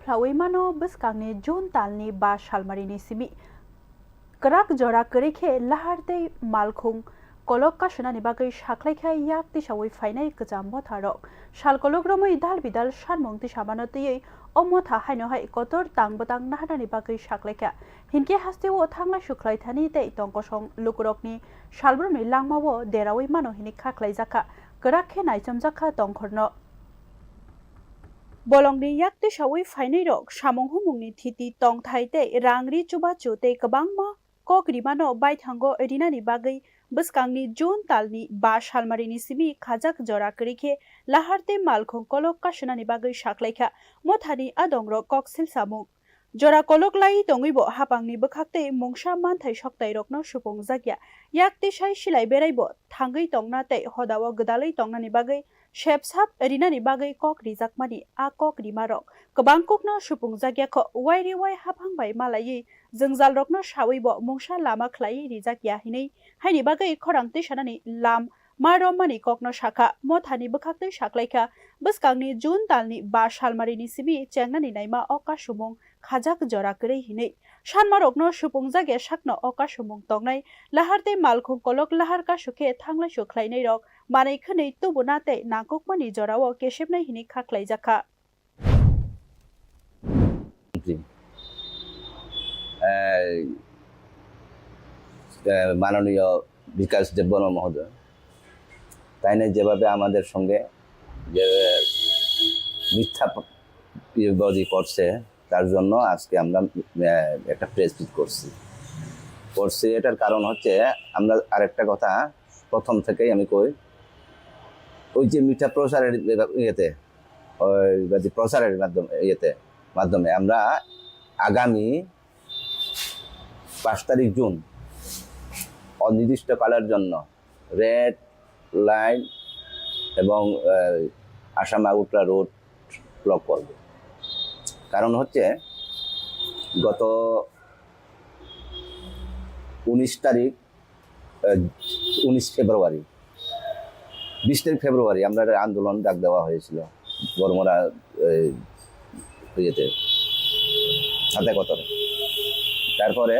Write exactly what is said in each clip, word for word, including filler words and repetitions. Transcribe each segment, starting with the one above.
Sawi mano bwskangni June talni ba salmarini simi kwrak jora kwrwi khe lahar tei malkhung kolok kasunani bagwi sakhlaikha yak tisawi phainai kwcham motharok. Sal kolok romwi dal bidal sanmung tisamano twiwi o motha haino hai kotor tang bwtang naharnani bagwi sakhlaikha. Hinkhe hasteo thanglai sukhlaithani tei tongkosong lukurokni salbrumni langmao derawi mano hinwi kha khlaijakha, kwrak khe naichomjakha tongkhorno. Bolongni yak tisawi phainairok samung humungni thiti tongthai tei rang ri chubachu tei kwbangma kok rimano baithango rinani bagwi bwskangni June talni ba salmarini simi khajak jora kwrwi khe lahar tei malkhung kolok kasunani bagwi sakhlaikha mothani adongrok kok silsamung. Jora kolok laiwi tongwibo hapangni bwkhak tei mungsa manthai soktairokno supungjakya. Yak tisai silai beraibo thangwi tongna tei hodao gwdalwi tongnani bagwi sepsap rinani bagwi kok rijakmani a kok rimarok kwbang kokno supungjakya kho. Wairi wai haphang bai malaiwi jwngjalrokno sawibo mungsa lama khlaiwi rijakya hinwi haini bagwi khorang tisanani lam ma romani kokno sakha. Mothani bwkhaktwi saklaikha bwskangni June talni ba salmarini simi chengnani naima o kasumung khajak jora kwrwi hinwi. Sanmarokno supungjakya sakno o kasumung tongnai lahar tei malkhung kolok lahar kasukhe thanglaisu khlainairok manwi khwnwi tubuna tei nangkukmani jorao kesepnai hinwi kha khlaijakha. জি। এই, এ, মাননীয় বিকাশ দেববর্মা মহোদয়, তাইনে যেভাবে আমাদের সঙ্গে যে মিথ্যা প-, ইয়েবাজি করছে, তার জন্য আজকে আমরা, এ, একটা প্রেস মিট করছি। করছি, এটার কারণ হচ্ছে, আমরা আরেকটা কথা প্রথম থেকেই আমি কই, ওই যে মিথ্যা প্রচারের ইয়েতে, ওই যে প্রচারের মাধ্যমে, ইয়েতে, মাধ্যমে আমরা আগামী পাঁচ তারিখ জুন অনির্দিষ্টকালের জন্য রেড লাইন এবং, আহ, আসাম আগরতলা রোড ব্লক করব। কারণ হচ্ছে, গত উনিশ তারিখ, আহ, উনিশ ফেব্রুয়ারি, বিশ তারিখ ফেব্রুয়ারি আমরা একটা আন্দোলন ডাক দেওয়া হয়েছিল বড়মরা, এই, ইয়েতে, ছাতাকতরে। তারপরে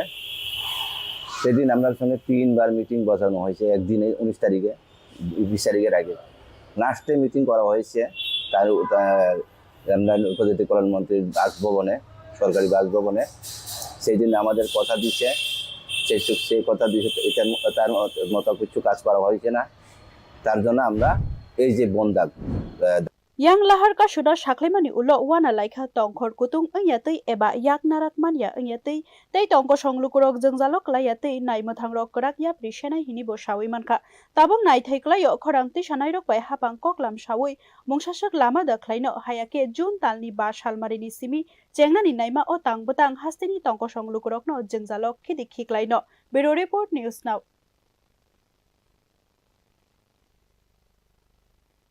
সেদিন আপনার সঙ্গে তিনবার মিটিং বসানো হয়েছে একদিনে, উনিশ তারিখে, বিশ তারিখের আগে। লাস্টে মিটিং করা হয়েছে তার, তার আমরা উপজাতি কল্যাণ মন্ত্রীর বাসভবনে, সরকারি বাসভবনে। সেই দিন আমাদের কথা দিছে, সেই সু-, সেই কথা দিছে, এটার ম-, তার ম-, মতো কিছু কাজ করা হয়েছে না। তার জন্য আমরা এই যে বন্ধ ডাক, আহ, Yang lahar kasuna saklaimani ulo wana laikha tongkhor kutung wngya twi eba yak narak manya wngya twi tei tongkosong lukurok jwngjalo klaiya twi nai mwthangrok kwrak yapri senai hinibo sawi mankha. Tabuk naithai klaio khorang tisanairok bai hapang koklam sawi mungsaswk lama da khlaino, haya khe June talni ba salmarini simi chengnani naima o tang bwtang hasteni tongkosong lukurokno jwngjalo khidi khiklaino. Bureau Report, News Now.